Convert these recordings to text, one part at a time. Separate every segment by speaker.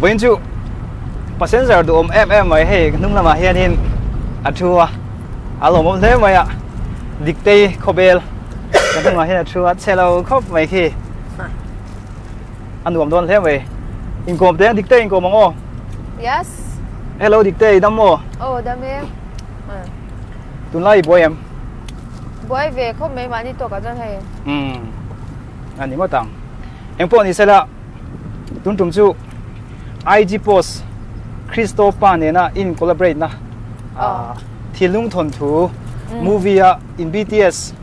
Speaker 1: Vawiin chu passenger duhawm em em mai hei hnung lamah hianin a thu a a lawmawm hle mai a Diktei khawbel kan hnungah hian a thu a chhe lo khawp mai khi a nuam dawn hle mai inkawm teh ang Diktei inkawm ang aw
Speaker 2: Yes.
Speaker 1: Hello Diktei dam maw?
Speaker 2: Aw dam e.
Speaker 1: Tunlai i buai em?
Speaker 2: Buai ve khawp mai mahni tawkah chuan hei.
Speaker 1: Umm a ni ngawt ang. Engpawh ni sela tun tum chu IG post Christo pa nena in collaborate na thil lung thawn thu movie a in BTS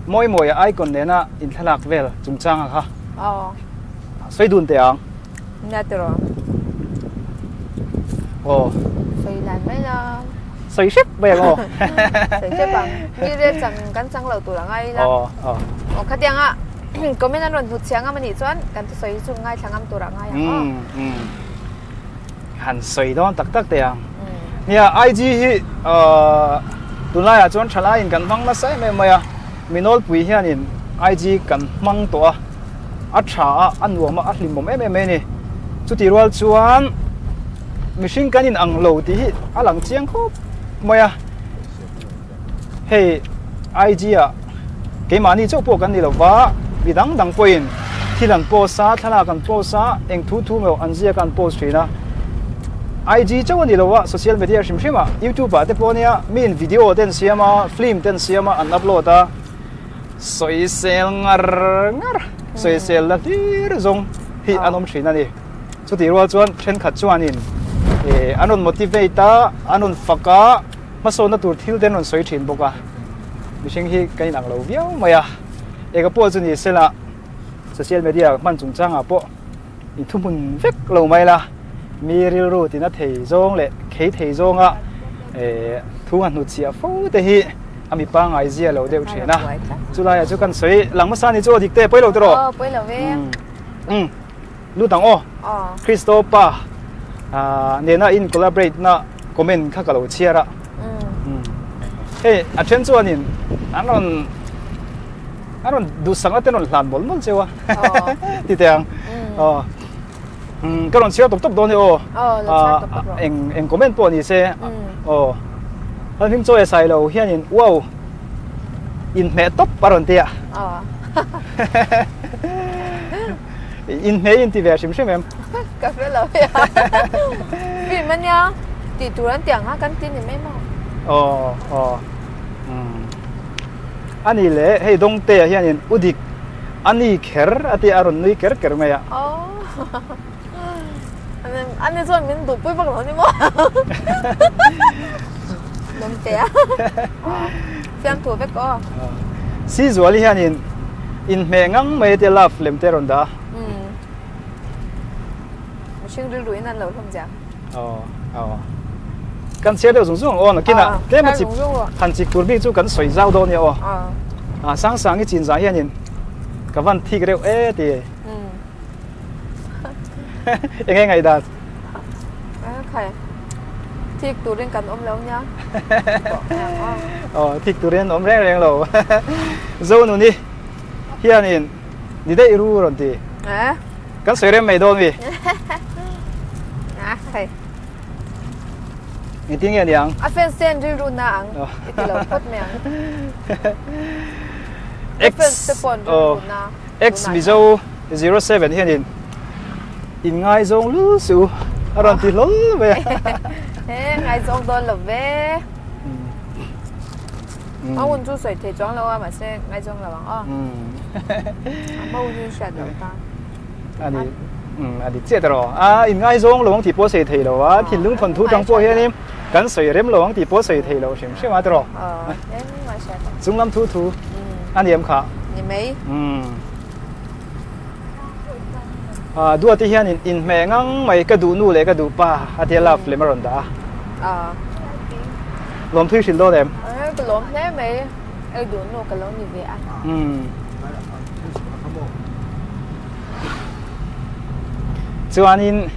Speaker 1: mawi mawi a icon nena in thlalak vel chungchang a kha sawi dun teh ang.
Speaker 2: Nia tiraw.
Speaker 1: Aw.
Speaker 2: Sawi lan mai la.
Speaker 1: Sawi hrep mai ang aw.
Speaker 2: Sawi hrep ang. Mi rel chang kan chang lo tur a ngai ila.
Speaker 1: Aw aw.
Speaker 2: Aw khatiang a comment an rawn hnut chhiah ngam anih chuan kan thusawi hi chu ngaithla ngam tur a ngai ang aw.
Speaker 1: Umm umm. Han sawi dawn tak tak teh ang. Nia IG hi tunlaiah chuan thalaiin kan hmang nasa em em mai a. Mi nawlpui hianin IG kan hmang tawh a. A tha a, a nuam a, a hlimawm em em mai a ni. Chutih rual chuan mihring kan in ang lo tih hi a lang chiang khawp mai a. Hei IG ah keimahni chauh pawh kan ni lo va, mi dang dang pawhin thil an post a, thlalak an post a, eng thu thu emaw an ziak a an post thin a. IG chauh a ni lo a, social media hrim hrim ah YouTube ah te pawh nia miin video te an siam a, film te an siam a, an upload a. Sawisel ngar ngar, sawisel la hlir zawng hi an awm thin a ni. Chutih rual chuan thenkhat chuanin an rawn motivate a, an rawn fak a, hmasawnna tur thil te an rawn sawi thin bawk a. Mihring hi kan inang lo viau mai a, eng pawh chu ni sela social media hman chungchangah pawh in thuhmun vek lo mai la, mi rilru tina thei zawng leh khei thei zawnga thu han hnutchhiah fo te hi a mi pangngai zia lo deuh thin a. Chulaiah chu kan sawi lang hmasa ni chu aw dik te pawi lo tiraw?
Speaker 2: Aw pawi lo ve.
Speaker 1: Umm lut ang aw. Christo pa nena in collaborate na comment kha ka lo chhiar a. Hei a then chuanin an rawn an rawn duhsakna te an rawn hlan mawlh mawlh cheu a ti teh ang. Aw ka rawn chhiar tawp tawp dawn e aw. Eng eng comment pawh ni se aw an hming chawi a sai lo hianin wow inhmeh tawp a rawn ti a. Inhmeh in ti ve hrim hrim em?
Speaker 2: Ka hre lo e a. Film a nia tih tur an tih ang a kan ti ni mai maw?
Speaker 1: Aw aw umm a ni le hei Dawngtea hianin u dik a ni kher a tia a rawn nui ker ker mai a.
Speaker 2: Aw a ni chuan min duhpui vak lo ni maw? Dawngtea fiamthu vek aw.
Speaker 1: Sizuali hianin inhmeh ngang mai a tia love lem te a rawn dah a.
Speaker 2: Mihring rilru in an lo hlawm zia.
Speaker 1: Aw aw. Kan chhiar deuh zung zung ang aw nakin ah tlem a chip han chik tur bik chu kan sawi zau dawn nia aw. A sang sang i chin zah hianin ka van thik reuh e ti. Eng nge ngaihdan?
Speaker 2: Khai thik turin kan awm lo nia.
Speaker 1: Aw thik turin an awm reng reng lo. Zonuni hianin ni daih ru rawn ti. Kan sawi rem mai dawn mi.
Speaker 2: A hei.
Speaker 1: Engtin nge niang?
Speaker 2: A fans te an rilru na ang i ti lo phawt mai ang.
Speaker 1: X
Speaker 2: fans te pawh an rilru na.
Speaker 1: X Mizo 07 hianin in ngaizawng lul suh a rawn ti hlawl mai a.
Speaker 2: He ngaizawng dawn lo ve. A hun chu sawi thei chuang lo a mahse ngaizawng lo ang aw. A hma hun hi hriat loh ta.
Speaker 1: Ani a dik chiah tawh a in ngaizawng lo ang tih pawh sawi thei lo a thinlung thawn thu tang pawh hianin kan sawi rem lo ang tih pawh sawi thei lo hrim hrim a tawh chung lam thu thu a ni em kha.
Speaker 2: Ni mai.
Speaker 1: Duati hianin inhmeh ngang mai ka duh nu leh ka duh pa a tia love lem a rawn dah
Speaker 2: a.
Speaker 1: Lawmthui hrilh dawn em?
Speaker 2: Ka lawm hle mai, ei duh nu ka lo ni ve a.
Speaker 1: Chuanin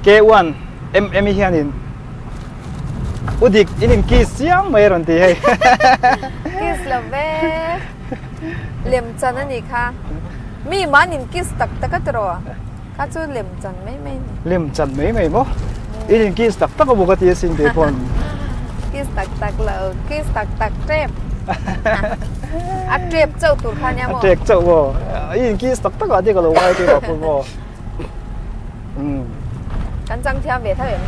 Speaker 1: K1 MM hianin U dik in in kiss chiang mai a rawn ti hei.
Speaker 2: Kiss lo ve. Lem chan a nih kha. Mi man in kiss tak tak a tiraw? Kha chu lem chan mai mai ni.
Speaker 1: Lem chan mai mai maw? In in kiss tak tak a maw ka ti asin kei pawn.
Speaker 2: Kiss tak tak lo, kiss tak tak tep. A tep chauh tur kha nia maw?
Speaker 1: A tek chauh maw? I in kiss tak tak ah te ka lo ngai te mah pawn maw?
Speaker 2: Kan chang thiam ve tho em?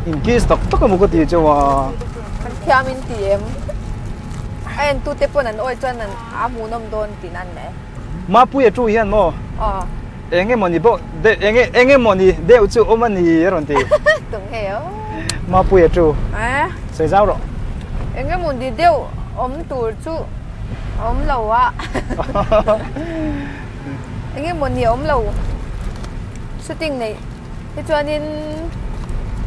Speaker 1: In kiss tak tak a maw ka ti chauh a.
Speaker 2: Kan thiam in ti em? A en tu te pawn an awi chuan an a hmuhnawm dawn tihna an nei.
Speaker 1: Mapuia tu hian maw?
Speaker 2: Aw.
Speaker 1: Eng emawni pawh deuh eng eng emawni deuh chu awm a ni a rawn ti.
Speaker 2: Tung hei aw.
Speaker 1: Mapuia tu.
Speaker 2: Eh.
Speaker 1: Sawi zau rawh.
Speaker 2: Eng emawni deuh awm tur chu a awm lo a. Eng emawni a awm lo. Shooting neih hi chuanin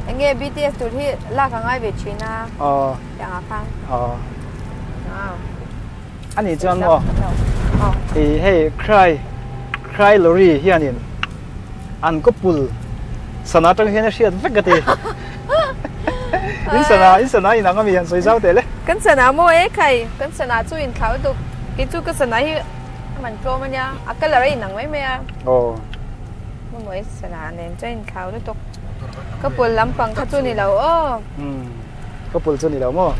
Speaker 2: eng nge BTS tur hi lak a ngai ve thin a.
Speaker 1: Aw.
Speaker 2: Tiang ah khan.
Speaker 1: Aw. A nih chuan maw i hei cry cry lorry hianin an kawpul sana atang hian a hriat vek a ti. In sana in sana inang ami han sawi zau teh le.
Speaker 2: Kan sana maw e khai kan sana chu in thlau lutuk kei chu ka sana hi a man tlawm a nia a colour a inang mai mai a.
Speaker 1: Aw.
Speaker 2: Maw e sana nen chuan in thlau lutuk ka pul lampang kha chu ni lo aw.
Speaker 1: Umm ka pul chu ni lo maw.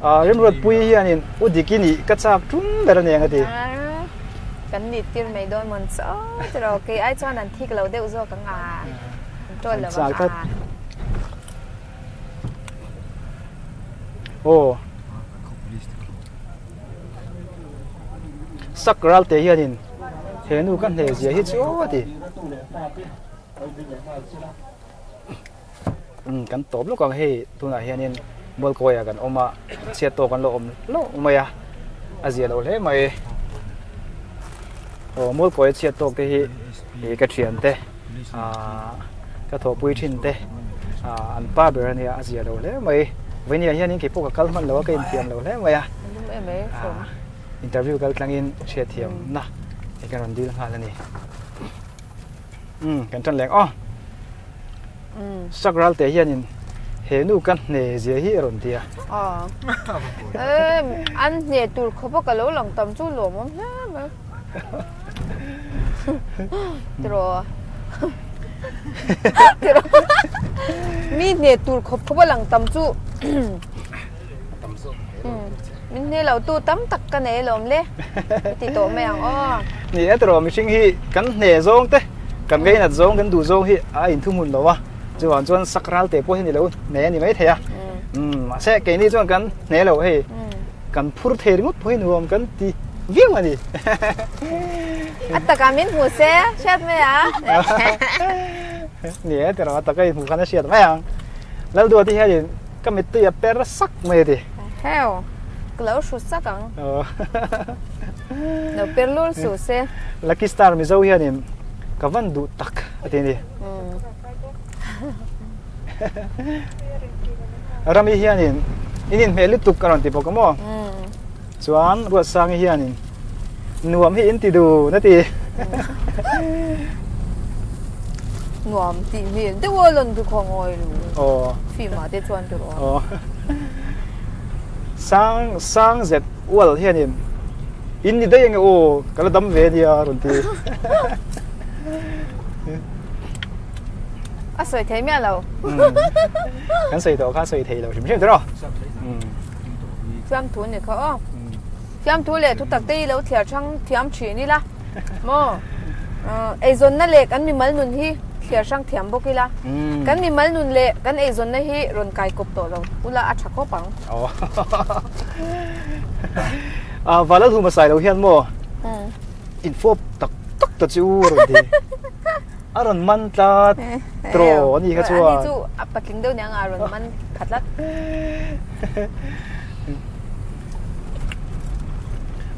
Speaker 1: Remruatpui hianin U Diki nih ka chak tum ber a nia nga ti.
Speaker 2: Kan nih tir mai dawn mawn chaw tiraw kei ai chuan an thik lo deuh zawk ang a, an tawl lo ang a.
Speaker 1: Aw. Sak ralte hianin he nu ka hne zia hi chu a ti. Umm kan tawp lawk ang hei tunah hianin Mualkawiah kan awm a chhiat tawk an lo awm hlauh mai a a zia lo hle mai aw Mualkawia chhiat tawk te hi ih ka thian te ahh ka thawhpui thin te ahh an pa ber ania a zia lo hle mai vawinia hianin kei pawh ka kal hman lo a ka inthiam lo hle mai a ahh interview kal tlangin hriatthiamna kan rawn dil nghal a ni. Umm kan tan leng aw. Sak ral te hianin he nu ka hne zia hi a rawn ti a.
Speaker 2: Aw. Em an hne tur khawp a ka lo lang tam chu lawmawm hle mai. Tiraw. Tiraw. Mi hne tur khawp khawp a lang tam chu. Min hne lo tu tam tak ka nei alawm le ka ti tawh mai ang aw.
Speaker 1: Ni e tiraw mihring hi kan hne zawng te kan ngainat zawng kan duh zawng hi a inthuhmun lo a chuvang chuan sak ral te pawh hi ni lo hne a ni mai thei a mahse keini chuan kan hne lo hei kan phur thei ringawt pawh hi nuam kan ti viau a ni.
Speaker 2: A takah min hmu se hriat mai a.
Speaker 1: Ni e tiraw a taka i hmuh khan a hriat mai ang Lalduati hianin Ka mittui a per sak mai a ti.
Speaker 2: Heo, ka lo hru sak ang. Lo per lul suh se.
Speaker 1: Lucky Star Mizo hianin ka van duh tak a ti a ni. Rami hianin in inhmeh lutuk a rawn ti bawk a maw? Chuan Ruatsangi hianin nuam hi in ti dun a ti.
Speaker 2: Nuam tih hmel deuh a lawn chu khaw ngawi lu.
Speaker 1: Aw.
Speaker 2: Film ah te chuan tur aw.
Speaker 1: Aw. Sang sang zet ual hianin in ni daih ange aw ka la dam ve ania a rawn ti.
Speaker 2: A sawi thei miah lo.
Speaker 1: Kan sawi tawh kha a sawi thei lo hrim hrim tiraw.
Speaker 2: Fiamthu ni kha aw. Fiamthu leh thutak te hi lo thliar hrang thiam thin ila maw? Eizawnna leh kan mimal nun hi thliar hrang thiam bawk ila. Kan mimal nun leh kan eizawnna hi rawn kai kawp tawh lo ula a tha khawp ang.
Speaker 1: Valalhuma sai lo hian maw infawp tak tak ta chu a rawn ti. A rawn man tlat tiraw a ni kha chuan.
Speaker 2: Ani chu a patling deuh nia a rawn man pha tlat.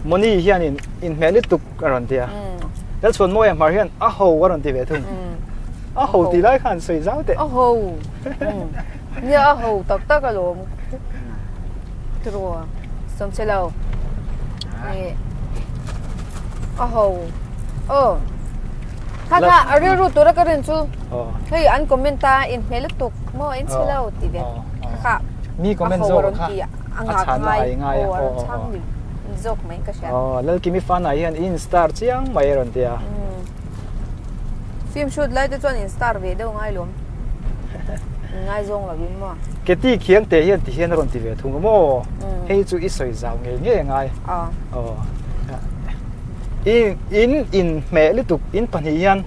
Speaker 1: Moni hianin inhmeh lutuk a rawn ti a. Lalchhuanmawia hmar hian a ho a rawn ti ve thung. A ho tih lai khan sawi zau teh.
Speaker 2: A ho. Nia a ho tak tak alawm. Tiraw sawmchhe lo. A ho. Aw. Kha kha a rilru tura ka rin chu. Hei an comment a inhmeh lutuk maw in chhe lo tih ve. Kha kha.
Speaker 1: Mi comment zawk kha a chhan na ai ngai a.
Speaker 2: Aw a rawn chhang zawk mai ka hria.
Speaker 1: Aw Lalkimi fan ah hian in star chiang mai a rawn ti a.
Speaker 2: Film shoot lai te chuan in star ve deuh ngai lawm. In ngaizawng lo in maw?
Speaker 1: Keti khiang te hian ti hian a rawn ti ve thung a maw? Hei chu i sawi zau ngei ngei a ngai. Aw. In in in hmeh lutuk in pahnih hian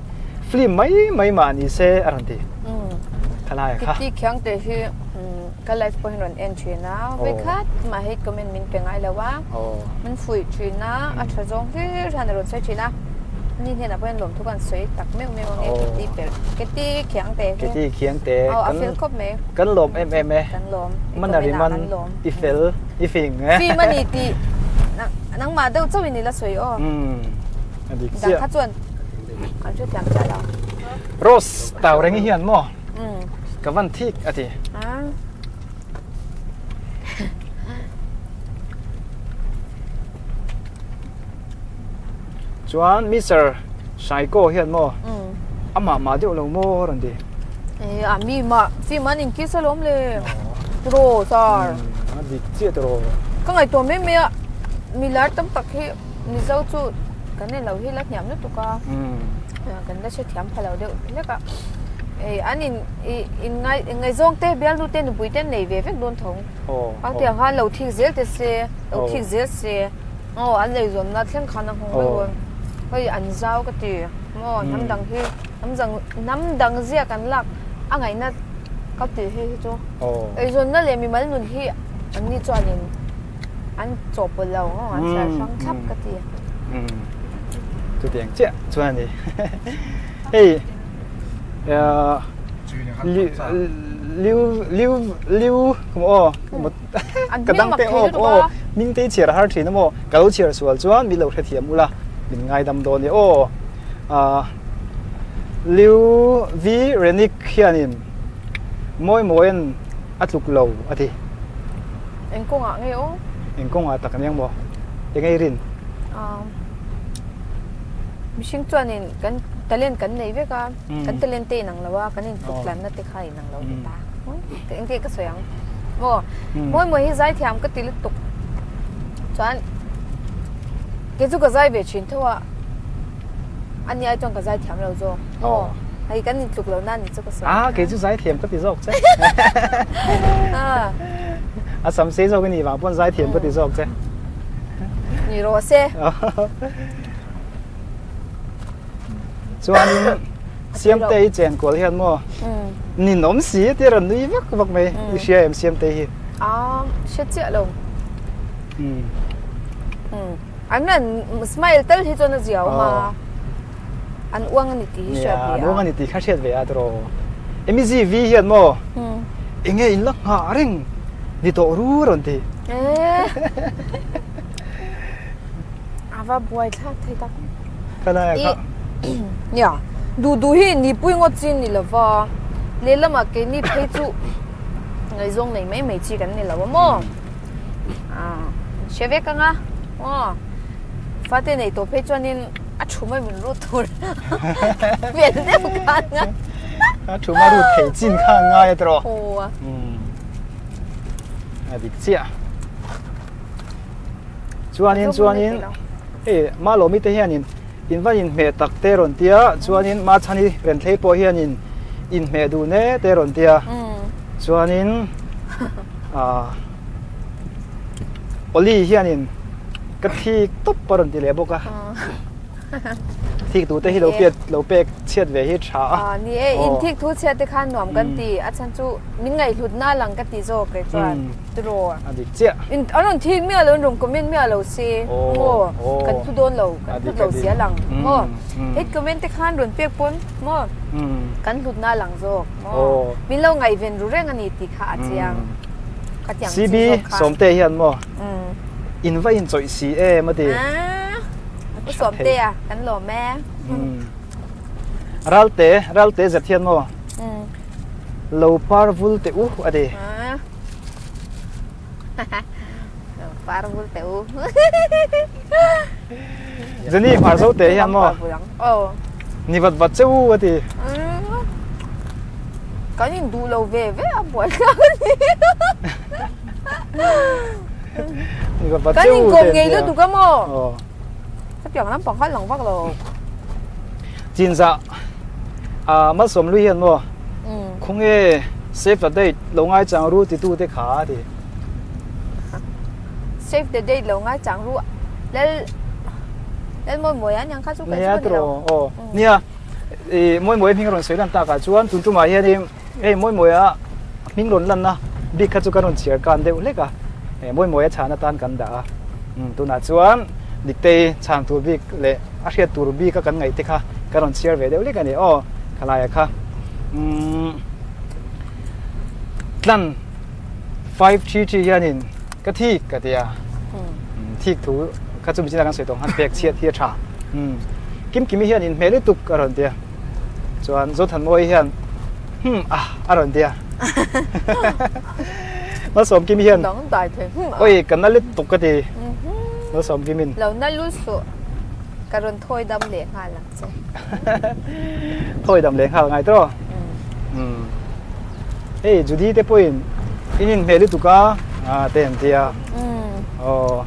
Speaker 1: film mai mai mah ni se a rawn ti. Khalai kha.
Speaker 2: Keti khiang te hi Ka live pawhin rawn en thin a, vawikhat mah hate comment min pe ngai lo a, min fuih thin a, a tha zawng hlir hian a rawn sawi thin a, ni hnenah pawhin lawmthu kan sawi tak meuh meuh ang e, Keti per, Keti khiang te hi.
Speaker 1: Keti khiang te,
Speaker 2: Aw a fel khawp mai.
Speaker 1: Kan lawm em em e.
Speaker 2: Kan lawm,
Speaker 1: i comment ah kan lawm. I fel, i fing e.
Speaker 2: Film a ni tih nangmah deuh chauhin i la sawi aw.
Speaker 1: A dik chiah.
Speaker 2: Dang kha chuan an hrethiam chiah lo.
Speaker 1: Rose tau reng hian maw? Ka van thik a ti. Chuan Mister Saiko hian maw amah mah deuh lo maw rawn ti.
Speaker 2: E a mi mah film an inkiss alawm le. Tiraw sir.
Speaker 1: A dik chiah tiraw.
Speaker 2: Ka ngaihtuah mai mai a milar tam tak hi Mizo chu kan en lo hi la hniam lutuk a. Kan la hrethiam pha lo deuh hlek a. Ei an in i in ngai ngaihzawng te bialnu te nupui te an nei ve vek dawn tho. Ang tiang khan lo thik zel te se lo thik zel se aw an leizawnna thleng khan a nghawng vek dawn. Hei an zau ka ti maw hnam dang hi hnam dang hnam dang ziak an lak a ngaihna ka tih hi hi chu eizawnna leh mimal nun hi an ni chuanin An chawhpawlh lo maw an chhiar hrang thlap ka ti.
Speaker 1: Chutiang chiah chuan a ni. Hei liu liu liu aw ka dang te aw aw ming te chhiar har thin amaw ka lo chhiar sual chuan min lo hrethiam ula min ngaidam dawn e aw liu vi renik hianin mawi mawiin a tluk lo a ti.
Speaker 2: Eng kawngah nge aw?
Speaker 1: Eng kawngah tak aniang maw? Eng ei rin?
Speaker 2: Mihring chuanin kan talent kan nei vek a, kan talent te inang lo a, kan intluk tlanna te kha inang lo ve ta. Eng nge ka sawi ang? Maw? Mawi mawi hi zaithiam ka ti lutuk. Chuan kei chu ka zai ve thin tho a. A ni ai chuan ka zai thiam lo zawk. Aw. Hei kan intluk lo na ni chu ka sawi.
Speaker 1: Ah, kei chu zai thiam ka ti zawk che. A sam sei zawk a ni vang pawn zai thiam ka ti zawk che.
Speaker 2: Ni rawh se.
Speaker 1: Chuanin Siamtei chen kual hian maw ninawm si tia rawn nui vak vak mai. I hria em Siamtei hi?
Speaker 2: Ah, hre chiah lo. An rawn smile tal hi chuan a zia awm a, an uang a ni tih hi hriat ve a.
Speaker 1: Nia, an uang a ni tih kha hriat ve a tiraw. Emizi V hian maw enge in la nghah reng ni tawh ru a rawn ti.
Speaker 2: A va buai thlak thei tak.
Speaker 1: Ka lai a kha.
Speaker 2: Nia, duh duh hi nipui ngawt chi ni lova, lehlamah keini phei chu ngaihzawng nei mai mai chi kan ni lo a maw. Hre vek anga aw fate nei tawh phei chuanin a thu mai min rut tur vel deuh kha a ngai
Speaker 1: a thu ma rut thei chin kha a ngai a tawh
Speaker 2: aw
Speaker 1: a dik chiah chuanin chuanin hei Malawmi te hianin in va inhmeh tak te rawn tia chuanin Machhani Renthlei pawh hianin inhmeh duh ne te rawn tia chuanin ah Oli hianin ka thik tawp a rawn ti leh bawk a thik tu te hi lo piat lo pek chhiat ve hi tha a
Speaker 2: ni e in thik thu chhiat te khan nuam kan ti a chhan chu min ngaihhlut na lang ka ti zawk kei chuan tiraw
Speaker 1: a dik chiah
Speaker 2: in an rawn thik miah lo an rawn comment miah lo se maw kan thu dawn lo kan hlut lo sia lang maw hate comment te khan rawn pek pawn maw kan hlut na lang zawk maw min lo ngaihven ru reng a ni tih kha a chiang ka tiang chi
Speaker 1: CB
Speaker 2: zawk kha
Speaker 1: Sawmte hian maw in va in chawih si em a ti
Speaker 2: Pu Sawmte a kan lawm e
Speaker 1: Ralte Ralte zet hian maw lo par vul teh u a ti.
Speaker 2: Par vul teh u.
Speaker 1: Jenny hmar zo te hian maw? Ni vat vat che u a ti.
Speaker 2: Kan in duh lo ve ve a buai thlak a ni.
Speaker 1: Ni vat vat che u.
Speaker 2: Kan in kawm ngei lutuk a maw? Hetiang lampang kha a lang vak lo.
Speaker 1: Chinzah. Ah Malsawmhlui hian maw khawnge save the date lo ngai chang ru titu te kha a ti.
Speaker 2: Save the date lo ngai chang ru lal lal mawi mawi an yang kha chu kai chu ni lo.
Speaker 1: Aw nia i mawi mawi hming rawn sawi lan takah chuan tun tumah hianin hei mawi mawia hming rawn lanna bik kha chu kan rawn chhiar kan deuh hlek a mawi mawia chhan atan kan dah a tunah chuan Diktei chhan tur bik leh a hriat tur bik a kan ngaih te kha kan rawn chhiar ve deuh hlek a ni aw khalaia kha umm tlan 533 hianin ka thik ka ti a thik thu kha chu michina kan sawi tawh khan pek chhiat hi a tha kim kimi hian inhmeh lutuk a rawn ti a chuan Zothanmawii hian hmm ah a rawn ti a Malsawm Kimi hian
Speaker 2: dang dai thei hmm
Speaker 1: ah oi ka na lutuk ka ti Malsawm Kimin
Speaker 2: lo na lut suh ka rawn thawi dam leh nghal ang che
Speaker 1: thawi dam leh nghal ngai tawh Hei Judy te pawhin in inhmeh lutuk a te an ti a. Aw.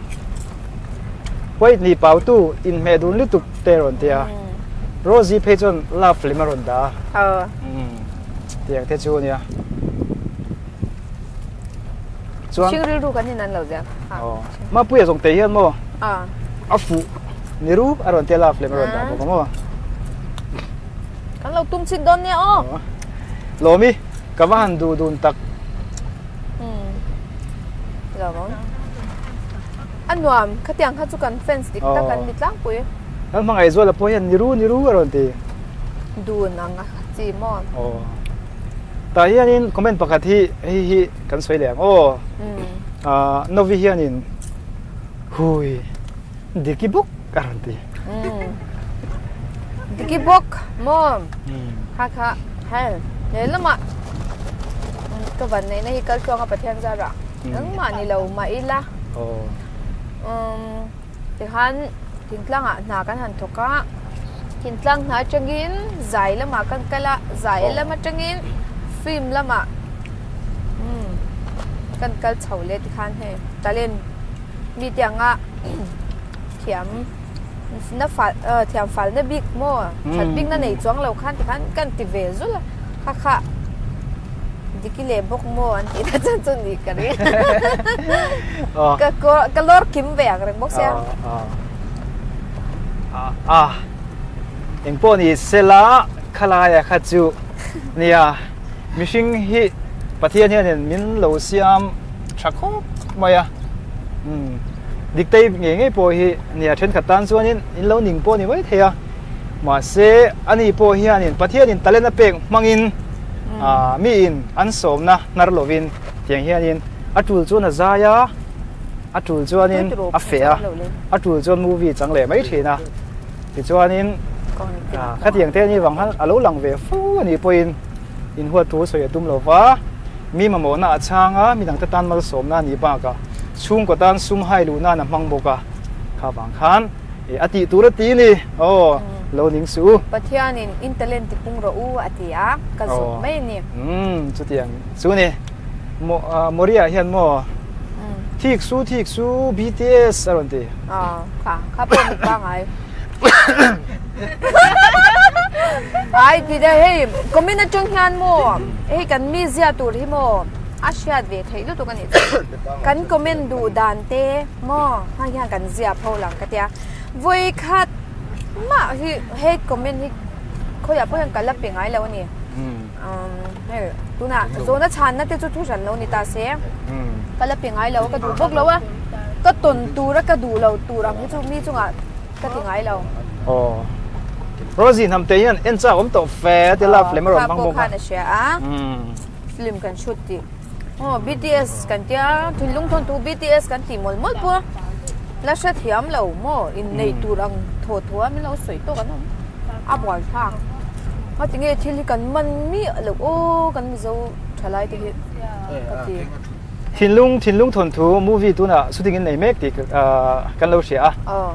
Speaker 1: White ni pau tu inhmeh dun lutuk te rawn ti a. Rosie phei chuan love film a rawn dah a.
Speaker 2: Aw.
Speaker 1: Tiang te chu ania. Chuan
Speaker 2: Hring rilru kan in an lo zia.
Speaker 1: Aw. Mapuia zawng te hian maw? A fuh ni ru a rawn ti a love film a rawn dah bawk a maw?
Speaker 2: Kan lo tum chhin dawn nia aw.
Speaker 1: Lawmi, ka va han duh dun tak.
Speaker 2: Lawm. A nuam, khatiang kha chu kan fans dik tak an ni tlangpui.
Speaker 1: Kan hmangaih zuala pawh hian ni ru ni ru a rawn ti.
Speaker 2: Dun ang a chi maw.
Speaker 1: Aw. Tah hianin comment pakhat hi hei hi kan sawi leh ang aw. Ah Novi hianin hui Diki bawk a rawn ti.
Speaker 2: Diki bawk maw? Kha kha hel he lamah ka van neihna hi kal tluanga Pathian zarah engmah ni lo mah ila. Tikhan thingtlangah hna kan han thawk a, thingtlang hna atangin zai lamah kan kal a, zai lam atangin film lamah kan kal chho leh tikhan hei talent Mi tianga thiam na fal thiam fal na bik maw that bik na nei chuang lo khan tikhan kan ti ve zul a kha kha diki leh bawk maw an tih na chuan chu ni ka ring ka ka lawr kim ve ang reng bawk sia
Speaker 1: a engpawh ni sela khalaia kha chu nia mihring hi Pathian hianin min lo siam tha khawp mai a umm Diktei ngei ngei pawh hi nia thenkhat tan chuanin in lo ning pawh a ni mai thei a mahse ani pawh hianin Pathianin talent a pek hmangin ah miin an sawmna hnar lovin tiang hianin a tul chuan a zai a a tul chuanin a feh a a tul chuan movie chang leh mai thin a tichuanin ah khatiang te ani vang khan a lo lang ve fo a nih pawhin inhuat thu sawi a tum lo va. Mi mamawhna a chhang a, mi dangte tan malsawmna a nih bakah chhungkaw tan sum hai luh nan a hmang bawk a, kha vang khan a tih tur a ti ni, aw lo ning suh u.
Speaker 2: Pathianin in talent ti pung rawh u a ti a, ka zawt mai a ni.
Speaker 1: Umm chutiang chu ni. Moria hian maw thik su thik su BTS a rawn ti.
Speaker 2: Aw kha kha pawh mi pangai. Ai ti deuh hei comment atang hian maw hei kan mi zia tur hi maw a hriat ve theih lutuk a nih chu kan comment duh dan te maw hang hian kan zia pho lang ka tia vawi khat mah hi hei comment hi khawiah pawh hian ka la pe ngai lo a ni hei tunah zawhna chhanna te chu thu hran lo ni ta se ka la pe ngai lo a ka duh bawk lo a ka tawn tura ka duh lo tur ang hi chu mi chungah. Ka ti ngai lo.
Speaker 1: Aw. Rosie hnam te hian en chak awm tawh fe ti love lem a rawn hmang bawk a.
Speaker 2: Kha pawh khan a hria a. Film kan shoot tih. Aw BTS kan tia thinlung thawnthu BTS kan tih mawlh mawlh pawh a la hre thiam lo maw inneih tur ang thaw thaw a min lo sawi tawk an awm a buai thlak. Ngatinge thil hi kan man miah loh aw kan Mizo thalai te hi ka ti.
Speaker 1: Thinlung thinlung thawnthu movie tunah shooting in nei mek tih kan lo hria a.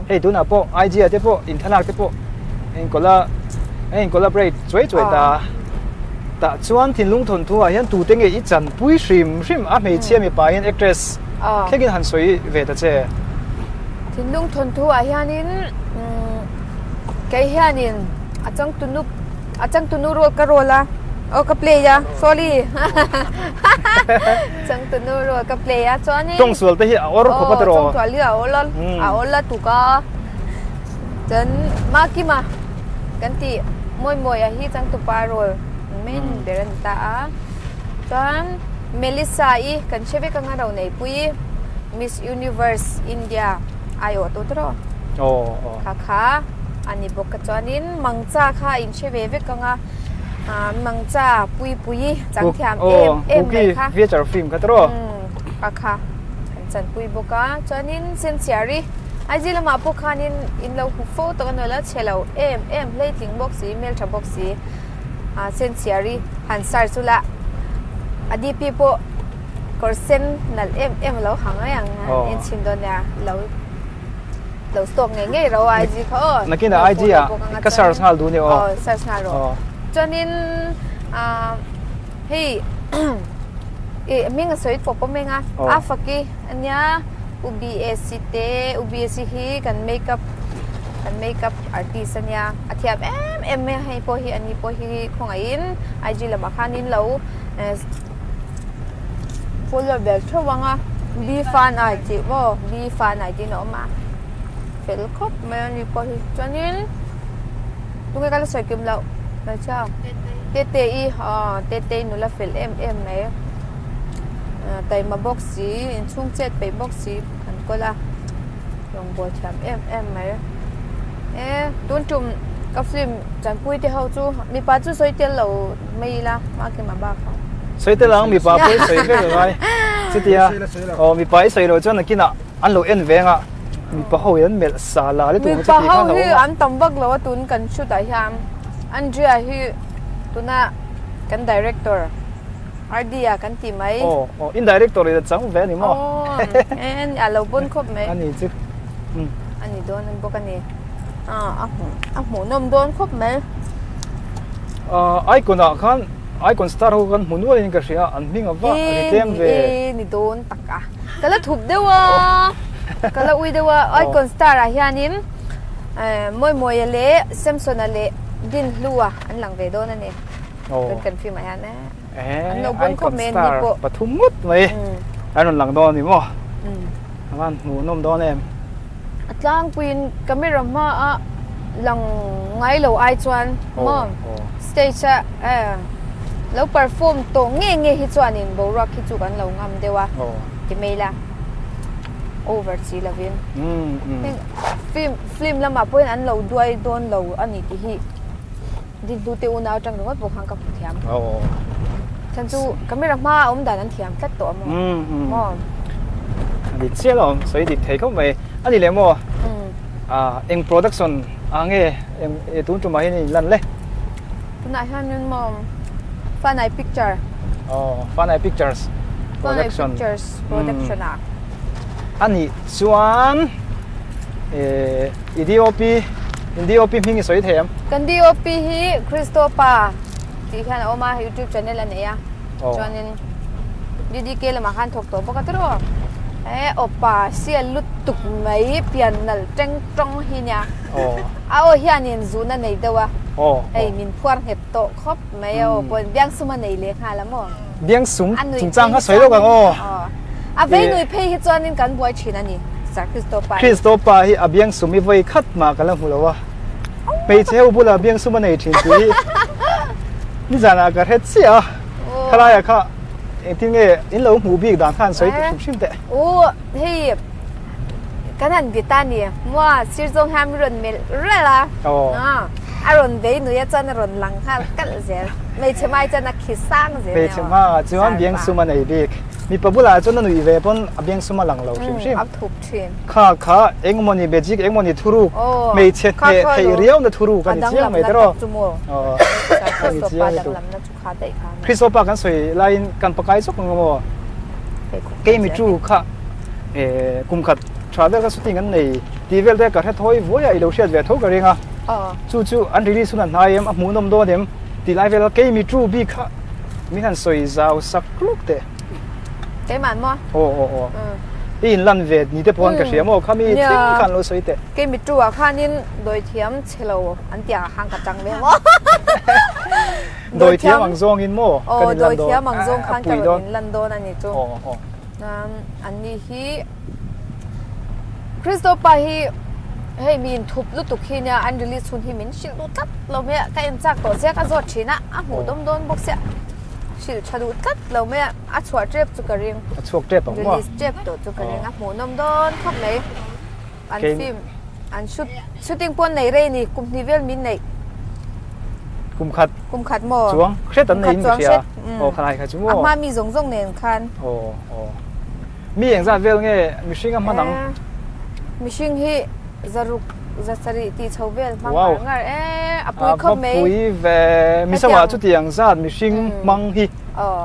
Speaker 1: Hei tunah pawh IG ah te pawh in thlalak te pawh in colla a in collaborate chuai chuai ta. Tah chuan thinlung thawnthu ah hian tute nge i chanpui hrim hrim a hmeichhia mipa hian actress thlengin han sawi ve ta che.
Speaker 2: Thinlung thawnthu ah hianin kei hianin a changtunup. A changtunu role ka roll a, aw ka play a, sorry changtunu role ka play a chuanin
Speaker 1: Tawngsual te hi a awr khawp a tiraw?
Speaker 2: Aw tawngsual hi a awr a, a awr a tuk a. Chuan Makima kan tih Mawimawia hi changtupa role main ber a ni ta a. Chuan Melissa-i kan hre vek anga ro neipui Miss Universe India aiawh tu tiraw?
Speaker 1: Aw aw.
Speaker 2: Kha kha a ni bawk a chuanin Mangcha kha a inhre ve vek anga Mangcha Puipuii changthiam em em mai kha.
Speaker 1: Kuki feature film kha tiraw?
Speaker 2: Umm kha kha kan chanpui bawk a chuanin Sensiari IG lamah pawh khanin in lo hmu fo tawh a nual a chhe lo em em hleitling bawk si hmeltha bawk si ah Sensiari han search ula a DP pawh kawr sen nalh em em a lo ha mai ang a en chhin dawn nia lo lo stalk ngei ngei ro IG kha aw
Speaker 1: Nakinah IG ah ka search nghal duh nia aw.
Speaker 2: Aw search nghal rawh. Chuanin ah hei ih hming a sawi pawp awm eng a a faki ania U BSc te U BSc hi kan makeup kan makeup artist ania a thiam em em mai a hei pawh hi ani pawh hi khawngaihin IG lamah khanin lo follow ber theuh ang a B fan ai tih maw B fan ai tiin a awm a fel khawp mai a ni pawh hi chuanin tunge ka la sawi kim loh hmeichhia Tete i aw Tete i nula fel em em mai taima bawk si inchhung chet peih bawk si an kawl a rawngbâwl thiam em em mai e tun tum ka film chanpui te ho chu mipa chu sawi tel lo mai ila hma kima bak ho
Speaker 1: sawi tel ang mipa pawh i sawi vek angai chutia aw mipa i sawi loh chuan nakinah an lo en veng a mipa ho hi an melh sa la lutuk ang
Speaker 2: mipa ho hi an tam vak lo a tun kan shoot ah hian Andrea hi tuna kan director RD-a kan ti mai.
Speaker 1: Aw, aw, in director in a chang ve a ni maw?
Speaker 2: Aw, en a lo pawn khawp mai.
Speaker 1: A ni chu.
Speaker 2: Um. A ni dawn bawk a ni. Ah, a hmuh, a hmuhnawm dawn khawp mai.
Speaker 1: Ah, icon ah khan icon star ho kan hmu nual in ka hria, an hming a va ri tlem ve.
Speaker 2: E, ni dawn tak a. Ka la thup deuh a. Ka la ui deuh a. Icon star ah hianin Mawimawia leh Samson-a leh Dinhlua an lang ve dawn a ni. Tun kan film ah hian eh an lo bon khawp mai an ni pawh.
Speaker 1: Pathum ngawt mai an rawn lang dawn a ni maw? A van hmuh nawm dawn em?
Speaker 2: A tlangpuiin camera hma a lang ngai lo ai chuan maw stage a eh lo perform tawh nge nge hi chuanin boruak hi chu kan lo ngam deuh a ti mai la over chi lovin heng film film lamah pawhin an lo duai dawn lo a ni tih hi. Dintu te unau atang ringawt pawh khan ka hmu thiam.
Speaker 1: Aw.
Speaker 2: Chan chu camera hma a awm dan an thiam tlat tawh a maw?
Speaker 1: Mm mm.
Speaker 2: Maw?
Speaker 1: A dik chiah lo, sawi dik thei khawp mai. A ni leh maw?
Speaker 2: Mm.
Speaker 1: Ah, eng production ah nge eng e tun tumah hian in lan le?
Speaker 2: Tunah hianin maw Fanai Picture.
Speaker 1: Aw, Fanai Pictures
Speaker 2: Production.
Speaker 1: Fanai
Speaker 2: Pictures Production ah.
Speaker 1: A nih chuan eh I DOP, in DOP hming i sawi thei em?
Speaker 2: Kan DOP hi Christo pa tih hian a awm a, youtube channel a nei a. Chuanin DDK lamah khan thawk tawh bawk a tiraw. E awpa sial lutuk mai pian nalh teng tawng hi nia. A aw hianin zun a nei deuh a. Hei min phuar nghet tawh khawp mai a aw pawhin biangsum a nei leh nghal a maw?
Speaker 1: Biangsum chungchang kha sawi lawk ang aw.
Speaker 2: A vei nui phei hi chuanin kan buai thin a ni, Sir Christo pa hi.
Speaker 1: Christo pa hi a biangsum i vawi khat mah ka la hmu lo a. Hmeichhe ho bulah biangsum a nei thin tih hi nizanah ka hre chiah a. Khalaiah kha engtin nge in lo hmuh bik dan kha an sawi hrim hrim teh.
Speaker 2: U hei kan han bit a ni maw sir zawng hian min rawn melh ralh a. A rawn vei nui a chuan a rawn lang nghal kalh zel. Hmeichhe hmai chuan a khi sang zel
Speaker 1: nia. Hmeichhe hmaah chuan biangsum a nei bik. Mipa bulah chuan a nuih ve pawn a biangsum a lang lo hrim hrim.
Speaker 2: A thup thin.
Speaker 1: Kha kha engmawni magic engmawni thuruk hmeichhe hneh theih riauna thuruk a ni chiang mai tiraw.
Speaker 2: Aw a ni chiang lutuk.
Speaker 1: Kristo pa kan sawi laiin kan pakai zawk ang maw? Keimi tu kha kum khat tha vel kha shooting an nei tih vel te ka hre thawi vuai a i lo hriat ve tho ka ring a. Chu chu an release hun a hnai em a hmuhnawm dawn em tih lai vel a keimi tu bik kha min han sawi zau sak lawk teh.
Speaker 2: Keimah maw?
Speaker 1: Aw aw aw. I inlan ve ni te pawh an ka hria maw khami thleng khan lo sawi teh.
Speaker 2: Keimi tu ah khanin dawithiam chhe lo an tih ah khan ka tang ve maw?
Speaker 1: Dawithiam ang zawngin maw kan inlan dawn?
Speaker 2: Dawithiam ang zawng khan ka rawn inlan dawn a ni chu. An ni hi Christo pa hi hei mi inthup lutuk hi nia an release hun hi min hrilh duh tlat lo mai a, ka en chak tawh sia ka zawt thin a, a hmuh dawm dawn bawk sia hrilh tha duh tlat lo mai a, a chhuah tep chu ka ring.
Speaker 1: A chhuak tep ang maw?
Speaker 2: Release tep tawh chu ka ring a hmuhnawm dawn khawp mai. An film an shoot shooting pawh an nei rei ni kum hnih vel min neih.
Speaker 1: Kum khat.
Speaker 2: Kum khat maw?
Speaker 1: Chuang hret an nei in ka hria. Aw khalai kha chu maw?
Speaker 2: A hma mi zawng zawng nen khan.
Speaker 1: Aw aw. Mi engzat vel nge mihring a hman ang?
Speaker 2: Mihring hi zaruk zasarih tih chho vel hmang ngar ngar e a pui khawp mai.
Speaker 1: A va pui ve. Mizoah chutiang zat mihring hmang hi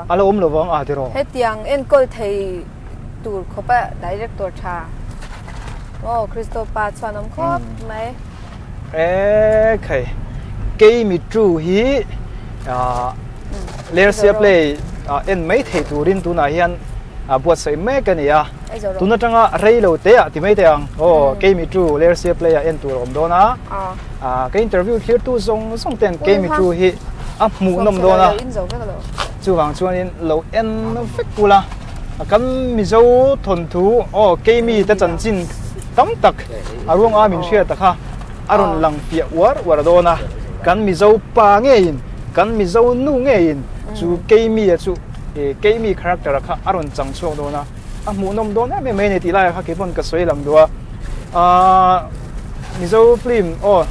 Speaker 1: a lo awm lovang a tiraw?
Speaker 2: Hetiang enkawl thei tur khawp a director tha aw Christo pa chuan awm khawp mai.
Speaker 1: E khai kei mi tu hi Lersia play en mai thei turin tunah hian buatsaih mek a ni a tun atanga rei lo te ah ti mai teh ang aw kei mi tu Lersia play ah en tur a awm dawn a ka interview thlir tu zawng zawng ten kei mi tu hi a hmuhnawm dawn a chuvang chuanin lo en vek ula. Kan Mizo thawnthu aw keimi te chanchin tam tak a ruanga min hriat a kha a rawn lang fiah uar uar dawn a, kan Mizo pa ngeiin kan Mizo nu ngeiin chu keimi a chu keimi character a kha a rawn chang chhuak dawn a, a hmuhnawm dawn em em mai a ni tih laiah kha keipawn ka sawi lang duh a, aaa Mizo film aw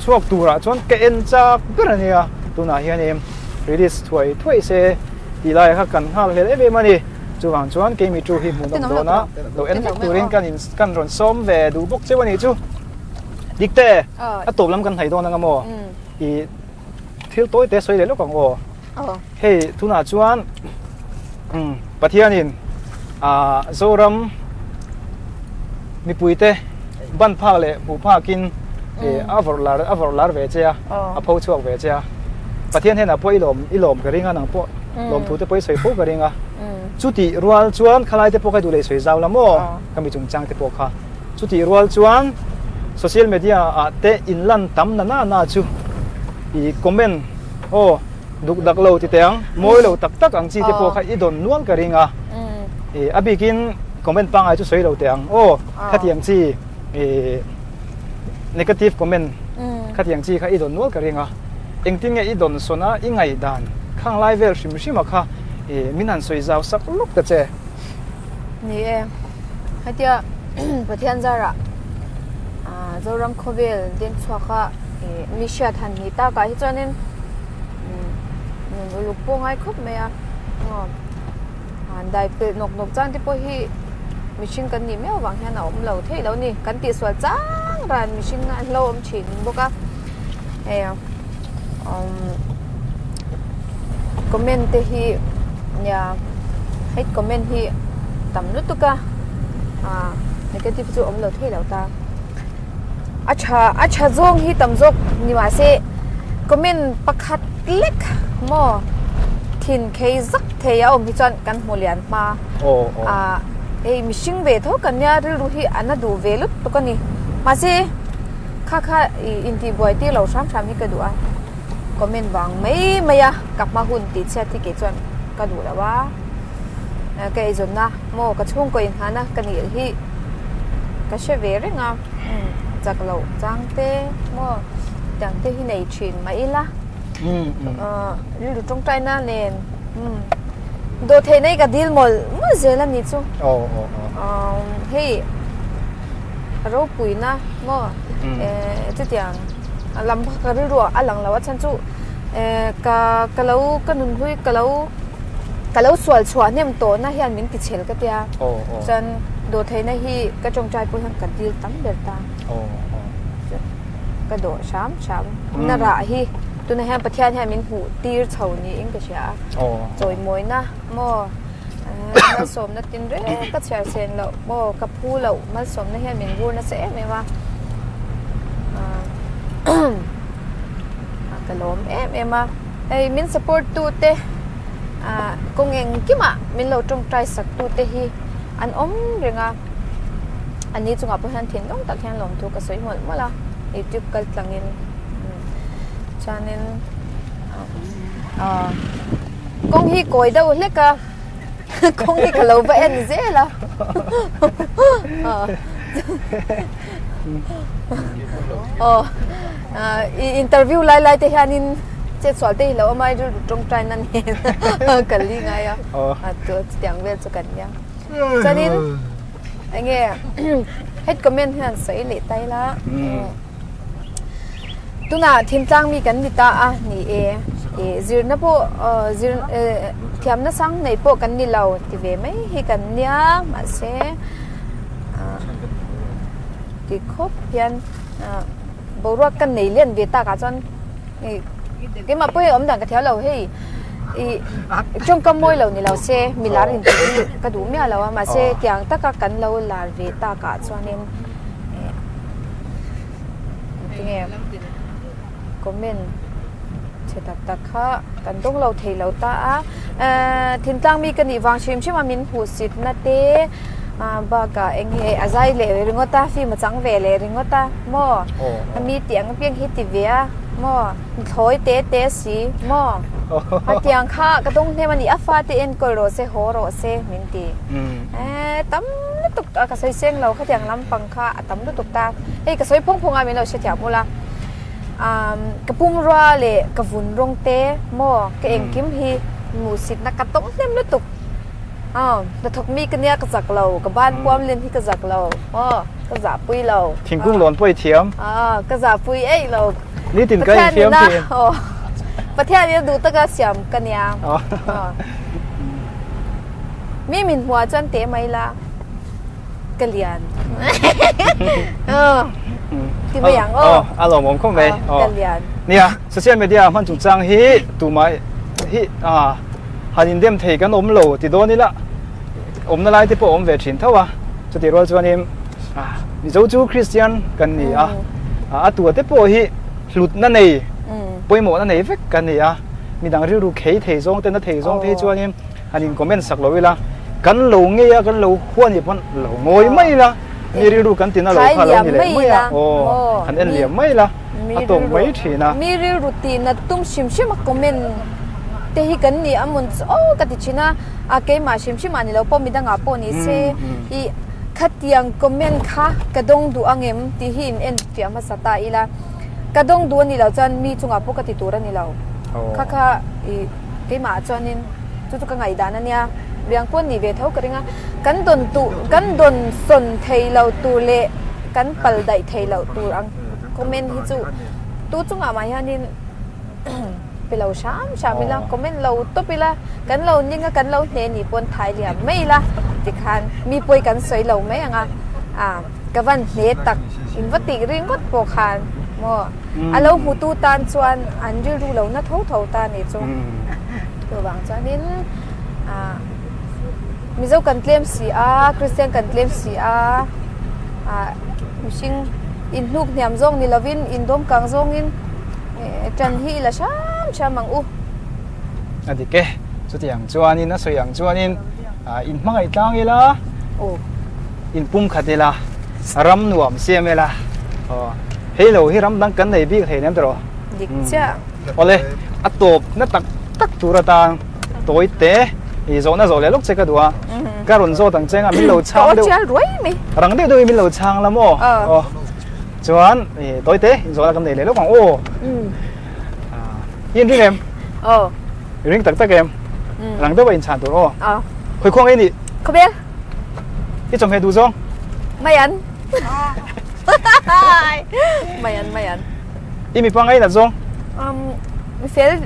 Speaker 1: chhuak turah chuan ka en chak ber a nia tunah hianin release thuai thuai se. Tih lai kha kan nghal hlel em em a ni. Chuvang chuan keimi tu hi hmuhnawm dawn a, lo en vek turin kan in kan rawn sawm ve duh bawk cheu a nih chu. Dikte, a tawp lam kan hnaih dawn anga maw? I thil tawi te sawi leh lawk ang aw. Hei tunah chuan Pathianin Zoram mipuite ban phak leh hmuh phakin a vawrh lar a vawrh lar ve che a, a pho chhuak ve che a. Pathian hnenah pawh i lawm i lawm ka ring a, nang pawh lawmthu te pawh i sawi fo ka ring a. Chutih rual chuan khalai te pawh kha i duh leh i sawi zau la maw? Ka mi chungchang te pawh kha. Chutih rual chuan social media ah te inlan tam na na na chu i comment aw duk dak lo ti teh ang, mawi lo tak tak ang chi te pawh kha i dawn nual ka ring a. I a bikin comment pangngai chu sawi lo teh ang aw khatiang chi i negative comment khatiang chi kha i dawn nual ka ring a. Engtin nge i dawn sawn a i ngaihdan khang lai vel hrim hrim a kha i min han sawi zau sak lawk ta che.
Speaker 2: Ni e, hetia Pathian zarah Zoram khawvel deng chhuaka mi hriat han ni takah hi chuanin nun uluk pawh ngai khawp mai a, han dai pelh nawk nawk chang te pawh hi mihring kan nih miau vang hian a awm lo theih lo a ni, kan tihsual chang ran mihring an lo awm thin bawk a, hei umm comment te hi nia hate comment hi tam lutuk a ah negative chu awm lo thei lo ta a tha a tha zawng hi tam zawk ni mahse comment pakhat lek maw thin khei zak thei a awm hi chuan kan hmu lian hma ah hei mihring ve tho kan nia rilru hi a na duh ve lutuk a ni mahse. Kha kha i intihbuai tir lo hram hram hi ka duh a, comment vang mai mai a ka hma hun tih chhiat hi kei chuan ka duh lo a, ka eizawnna maw ka chhungkaw inghahna ka nih hi ka hre ve reng a, chak loh chang te maw tiang te hi nei thin mah ila rilru tawngtaina nen dawhtheihna hi ka dil mawlh mawlh zel a nih chu hei. Ropuina maw chutiang lam kha ka rilru ah a lang lo a chhan chu ka ka lo ka nun hlui ka lo ka lo sual chhuah hnem tawhna hian min ti chhel ka tia chuan dawhtheihna hi ka tawngtai pawh hian ka dil tam ber ta ka dawh hram hram na rah hi tunah hian Pathian hian min hmuh tir chho niin ka hria a chawimawina maw. Malsawmna tin reng ka chhiar sen loh maw ka phu loh malsawmna hian min vur nasa em em a ka lawm em em a hei min support tu te ah kawng engkimah min lo tawngtai sak tu te hi an awm reng a ani chungah pawh hian thinlung tak hian lawmthu ka sawi mawlh mawlh a youtube kal tlangin chuanin. Kawng hi kawi deuh hlek a, kawng hi ka lo va en zel a. Aw, i interview lai lai te hianin chetsual te hi lo awm a, i rilru tawngtai na nen ka li ngai a, chutiang vel chu kan nia. Chuanin enge head comment hian sawi leh ta ila. Tunah thintlang mi kan ni ta a ni e, ih zirna pawh zir thiamna sang nei pawh kan ni lo ti ve mai hi kan nia mahse ti khawp hian boruak ka nei lian ve takah chuan ih keimah pawh hi awm dan ka thiam lo hei ih tawngkam mawi lo ni lo se mi lar intih hi ka duh miah lo a mahse tiang taka kan lo lar ve takah chuanin. Tinge comment chhe tak tak kha kan dawng lo thei lo ta a ehh thintlang mi ka nih vang hrim hrim a min hmuh sit na te ah bakah eng nge a zai leh ringawt a film a chang ve leh ringawt a maw a mi tih ang apiang hi ti ve a maw nuthlawi te te si maw a tiang kha ka dawng hnem a ni a fate enkawl rawh se haw rawh se min ti ehh tam lutuk a ka sawi seng lo khatiang lampang kha a tam lutuk ta hei ka sawi phawng phawng a min lo hrethiam ula umm ka pumrua leh ka vun rawng te maw ka engkim hi hmuhsitna ka tawng hnem lutuk aw hnathawk mi ka nia ka zak lo ka ban puam len hi ka zak lo aw ka zahpui lo
Speaker 1: thingkung lawn pawh i thiam
Speaker 2: aw ka zahpui eih lo
Speaker 1: nitin ka inthiam thin
Speaker 2: aw Pathian in a duh taka siam ka nia aw Mi min hmuah chuan teh mai la ka lian. Ti mai ang aw.
Speaker 1: A lawmawm khawp mai.
Speaker 2: Ka lian.
Speaker 1: Nia, social media hman chungchang hi tumah hi han indem thei kan awm lo ti dawn ila awmna lai te pawh a awm ve thin tho a. Chutih rual chuanin Mizo chu Kristian kan ni a, a tua te pawh hi hlutna nei, pawimawhna nei vek kan ni a. Midang rilru khei thei zawng te, na thei zawng te hi chuanin han in comment sak lo ila, kan lo ngei a, kan lo hua nih pawn lo ngawi mai ila, mi rilru kan tina lo kha lo ni leh mai a, aw han en liam mai ila, a tawng mai thin a.
Speaker 2: Mi rilru tihna tum hrim hrim a comment te hi kan ni a mawn chu aw ka ti thin a, a keimah hrim hrim ah ni lo pawh midangah pawh ni se ih khatiang comment kha ka dawng duh angem tih hi in en fiah hmasa ta ila, ka dawng duh a nih loh chuan mi chungah pawh ka ti tur a ni lo, kha kha ih keimah chuanin. Chu chu ka ngaihdan a nia, riang pawn nih ve tho ka ring a, kan dawn tuh kan dawn sawn thei lo tur leh kan pal daih thei loh tur ang comment hi chu tu chungah mah hianin pe lo hram hram ila comment lo tawp ila kan lo ning a kan lo hne nih pawn thai liam mai ila tikhan mi pawi kan sawi lo mai ang a ah ka van hne tak in va tih ringawt pawh khan maw. A lo hmutu tan chuan an rilru lo na tho tho ta ni chu. Chuvang chuanin ah Mizo kan tlem si a, Kristian kan tlem si a, ah mihring inhnuk hniam zawng ni lovin indawm kang zawngin ṭan hi i la hram hram ang u.
Speaker 1: A dik e, chutiang chuanin a sawi ang chuanin ah inhmangaih tlang ila, inpumkhat ila, ram nuam siam ila, aw. Hei lo hi ram dang kan nei bik hlei nem tawh.
Speaker 2: Dik chiah.
Speaker 1: Awle, a tawp na tak tak tur atan tawi te i zawhna zawh leh lawk che ka duh a. Ka rawn zawt ang che nga min lo chhang deuh.
Speaker 2: Ka aw chial ruai mai.
Speaker 1: Rang deuh deuh in min lo chhang la maw? Aw. Chuan i tawi te zawhna kan nei leh lawk ang aw. I inring em?
Speaker 2: Aw.
Speaker 1: I ring tak tak em? Rang deuh a inchhan tur aw.
Speaker 2: Aw.
Speaker 1: Khawi khuang ei nih?
Speaker 2: Khawbel.
Speaker 1: I chawmhmeh duh zawng?
Speaker 2: Maian. Maian, maian.
Speaker 1: I mipa ngai nat zawng?
Speaker 2: Um, mi fel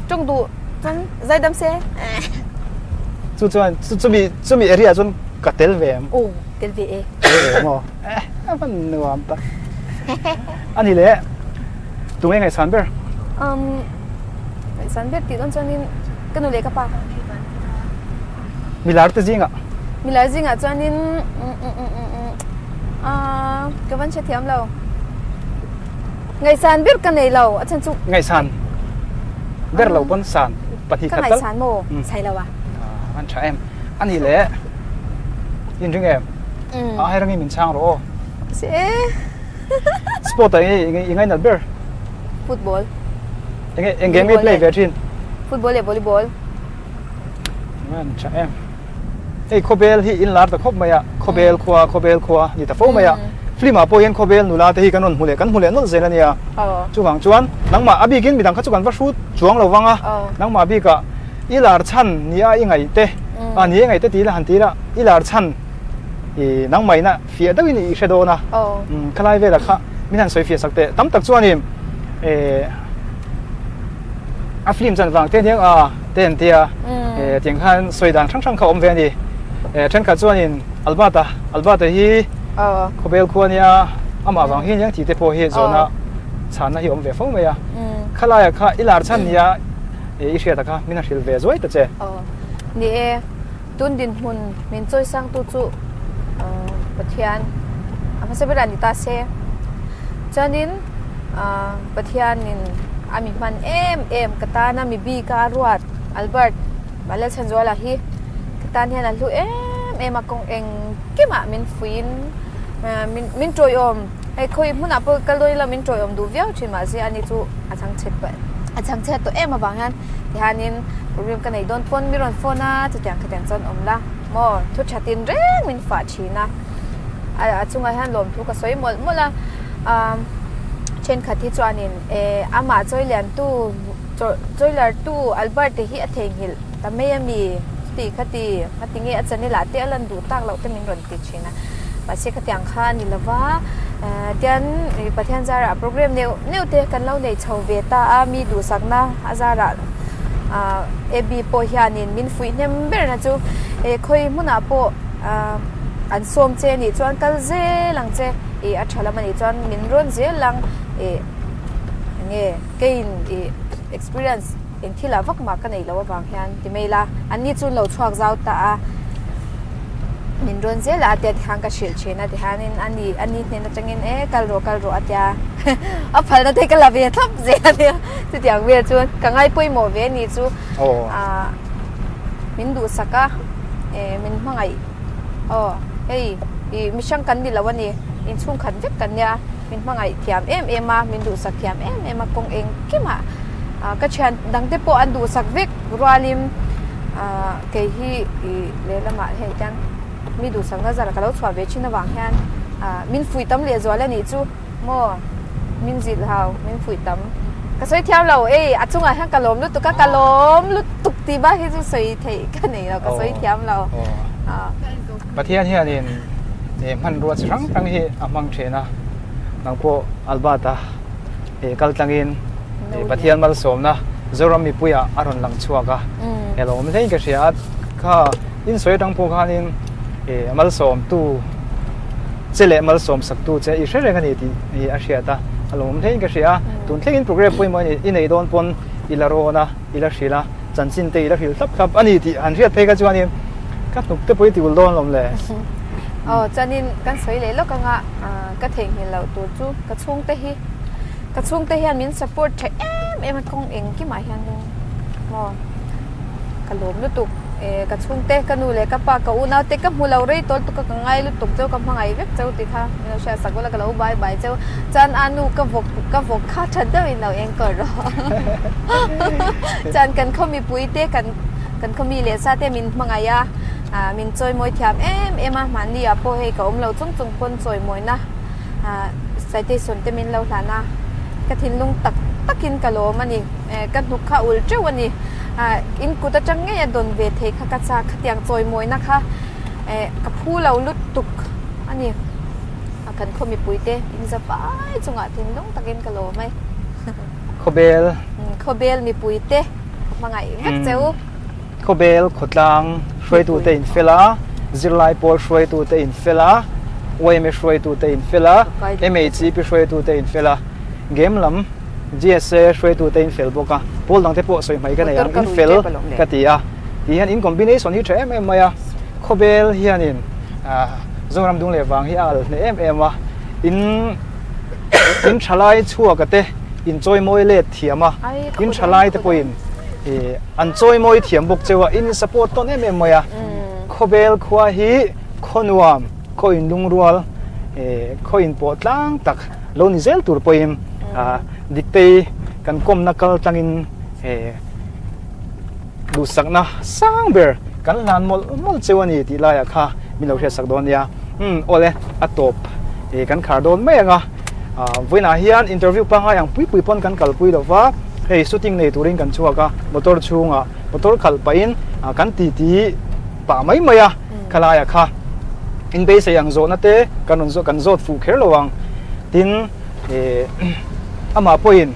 Speaker 2: tawng duh chuan zaidam se.
Speaker 1: Chu chuan chumi chumi area chuan ka tel ve em?
Speaker 2: Oh, tel ve e.
Speaker 1: Tel ve maw? Eh, a van nuam tak. Ani le, tunge ngaihsan ber?
Speaker 2: Um, ngaihsan ber tih dawn chuanin ka nu leh ka pa.
Speaker 1: Milar te zingah?
Speaker 2: Milar zingah chuanin aaa ka van hrethiam lo. Ngaihsan ber ka nei lo a chhan chu.
Speaker 1: Ngaihsan ber lo pawn san pahnih
Speaker 2: khat tal. Ka ngaihsan maw? Sai lo a.
Speaker 1: A van tha em. A nih leh in ring em? A hai rangin min chhang rawh aw.
Speaker 2: Se.
Speaker 1: Sport ah i ngainat ber?
Speaker 2: Football.
Speaker 1: Enge eng game i play ve thin?
Speaker 2: Football leh volleyball.
Speaker 1: An tha em. Hei khawbel hi in lar ta khawp mai a, khawbel khua, khawbel khua ni ta fo mai a. Film ah pawh hian khawbel nula te hi kan rawn hmu leh, kan hmu leh nawlh zel a nia. Chuvang chuan nangmah a bikin midang kha chu kan va hrut chuang lo vang a, nangmah bikah i lar chhan nia i ngaih te, a ni i ngaih te ti ila han ti ila, i lar chhan i nangmah ina fiah deuhin i hre dawn a. Khalai velah kha min han sawi fiah sak teh. Tam tak chuanin a film chan vang te aniang a te an tia eh tiang khan sawi dan hrang hrang kha awm ve a ni eh thenkhat chuanin Albert-a Albert-a hi khawbel khua ania amah vang hi aniang tih te pawh hi zawhna chhanna hi awm ve fo mai a khalaiah kha i lar chhan nia eh i hriat a kha min a hrilh ve zuai ta che.
Speaker 2: Ni e. Tun dinhmun min chawisangtu chu Pathian a hmasa berah ni ta se. Chuanin Pathianin a mi hman em em ka tana mi bika a ruat Albert Lalchhanzuala hi ka tan hian a hlu em em a, kawng engkimah min fuiin min tawiawm. Hei khawi hmunah pawh kal dawn ila min tawiawm duh viau thin mahse ani chu a chhangchhet tawh a chhangchhet tawh em avang hian tihianin problem ka nei dawn pawn mi rawn phone a chutiang khatiang chuan awm la maw thu tha tin reng min fah thin a a a chungah hian lawmthu ka sawi mawlh mawlh a ah thenkhat hi chuanin eh amah chawi lian tu chawilar tu Albert te hi a theihnghilh ta mai a mi chuti khati khati nge a channel ah te a lan duh tak loh te min rawn ti thin a mahse khatiang kha a ni lo va eh tian ih Pathian zarah program neuh neuh te kan lo nei chho ve ta a mi duhsakna a zarah ah Abby pawh hianin min fuih hnem ber na chu eh khawi hmunah pawh ah an sawm che anih chuan kal zel ang che ih a tha lam anih chuan min rawn zel ang ih enge keiin ih experience Eng thil ah vak mah ka neih loh avang hian ti mai ila, an ni chu an lo chhuak zau ta a, min rawn zel a tia tikhan ka hrilh thin a tihianin a ni a ni hnen atangin e kal rawh kal rawh a tia a phalna te ka la ve thlap zel a nia chutiang vel chu ka ngai pawimawh ve a ni chu ah min duhsak a eh min hmangaih aw hei ih mihring kan ni lo a ni inchhungkhat vek kan nia min hmangaih thiam em em a min duhsak thiam em em a kawng engkimah. Ah ka thian dang te pawh an duhsak vek rualin ah kei hi ih lehlamah hei hian mi duhsakna zar ka lo chhuah ve thin avang hian ah min fuih tam leh zual a nih chu maw min zilh hau min fuih tam ka sawi thiam lo ei a chungah hian ka lawm lutuk a ka lawm lutuk tih bak hi chu sawi theih ka nei lo ka sawi thiam lo ah.
Speaker 1: Pathian hianin hmanrua chi hrang hrang hi a hmang thin a nang pawh Albert-a. He kal tlangin Pathian malsawmna Zoram mipuiah a rawn lang chhuak a, he lo awm hlein ka hria a, kha in sawi atang pawh khanin malsawmtu che leh malsawm saktu che i hre reng a ni tih a hriat a, a lo awm hlein ka hria a, tun thlengin program pawimawh a ni, i nei dawn pawn i la rawn a, i la hrilh a, chanchin te i la hrilh thlap thlap a ni tih han hriat phei kha chuanin ka hnuk te pawh i ti ulh dawn alawm le.
Speaker 2: Aw chuanin kan sawi leh lawk anga ka theihnghilh loh tur chu ka chhungte hi ka chhungte hian min support tha em em a kawng engkimah hian maw ka lawm lutuk eh ka chhungte ka nu leh ka pa ka unau te ka hmu lo rei tawh lutuk a ka ngai lutuk cheu ka hmangaih vek cheu tih kha min lo hriat sak ula ka lo bai bai cheu chuan a nu ka vawk ka vawk kha tha deuhin lo enkawl rawh chuan kan khaw mipui te kan kan khaw mi leh sa te min hmangaih a ah min chawimawi thiam em em a mahni ah pawh hei ka awm lo chung chung pawn chawimawina ah citation te min lo hlan a ka thinlung tak takin ka lawm a ni eh ka hnuk kha ul teuh a ni ah in kut atang ngei a dawn ve thei kha ka chak khatiang chawimawina kha eh ka phu lo lutuk a ni a kan khaw mipui te in za fai chungah thinlung takin ka lawm e
Speaker 1: Khawbel
Speaker 2: Khawbel mipui te ka hmangaih vek che u.
Speaker 1: Khawbel khawtlang hruaitute in fel a, zirlai pawl hruaitute in fel a, yma hruaitute in fel a, MHCP hruaitute in fel a, game lam GSA hruaitute in fel bawk a, pawl dangte pawh sawi hmai ka nei ang, in fel ka ti a, tih hian in combination hi tha em em mai a, Khawbel hianin Zoram dung leh vang hi a al hneh em em a, in in thalai chhuaka te in chawimawi let thiam a, in thalai te pawhin Ih an chawimawi thiam bawk cheu a, in support tawn em em mai a, khawbel khua hi khaw nuam, khaw in lungrual, ih khaw in pawh tlang tak lo ni zel tur pawhin ah Diktei kan kawmna kal tlangin ih Duhsakna sang ber kan hlan mawlh mawlh cheu a ni tih laiah kha min lo hriatsak dawn nia. Umm awle a tawp eh kan khar dawn mai ang a. Ah vawiinah hian interview pangngai ang pui pui pawn kan kalpui lo va, hei shooting nei turin kan chhuak a, motor chhungah motor khalh pahin ah kan titi pah mai mai a khalaiah kha inbeisei ang zawhna te kan rawn kan zawt fuh kher lo ang. Tin eh amah pawhin.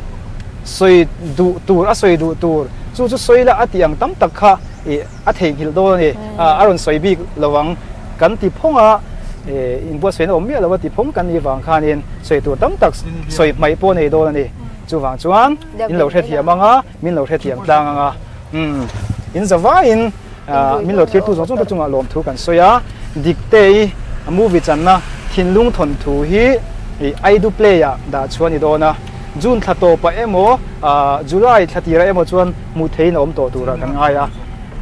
Speaker 1: Sawi duh tur, a sawi duh tur, chu chu sawi la a tih ang tam tak kha ih a theihnghilh dawn a ni. A rawn sawi bik lo ang kan ti phawng a, ih inbuatsaihna awm miah lo a ti phawng kan nih vang khanin sawi tur tam tak sawi hmaih pawh a nei dawn a ni. Chuvang chuan in lo hrethiam ang a, min lo hrethiam tlang ang a. Umm in zavaiin min lo thirtu zawng zawng te chungah lawmthu kan sawi a, Diktei movie channa thinlung thawnthu hi Aidu play ah dah chhuah a ni dawn a, June thla tawpah emaw July thla tirah emaw chuan hmuh theihin a awm tawh turah kan ngai a,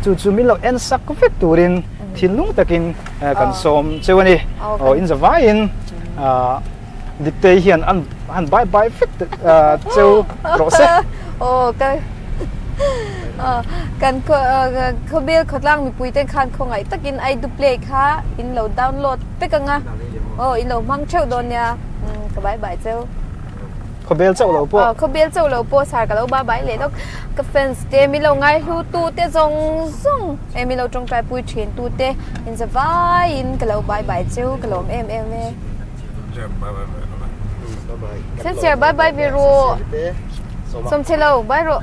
Speaker 1: chu chu min lo en sak vek turin thinlung takin kan sawm cheu a ni. Aw in zavaiin. Diktei hian an han bye bye vek cheu rawh se.
Speaker 2: Aw ka kan khawbel khawtlang mipui te khan khawngaih takin I do play kha in lo download vek anga aw in lo hmang theuh dawn nia ka bye bye cheu.
Speaker 1: Khawbel chauh lo pawh.
Speaker 2: Khawbel chauh lo pawh sar ka lo bye bye leh lawk ka fans te min lo ngaihlu tu te zawng zawng e min lo tawngtai pui thin tu te in za vaiin ka lo bye bye cheu ka lawm em em e. Sincere bye bye ve rawh. Sawmchhe lo bye rawh.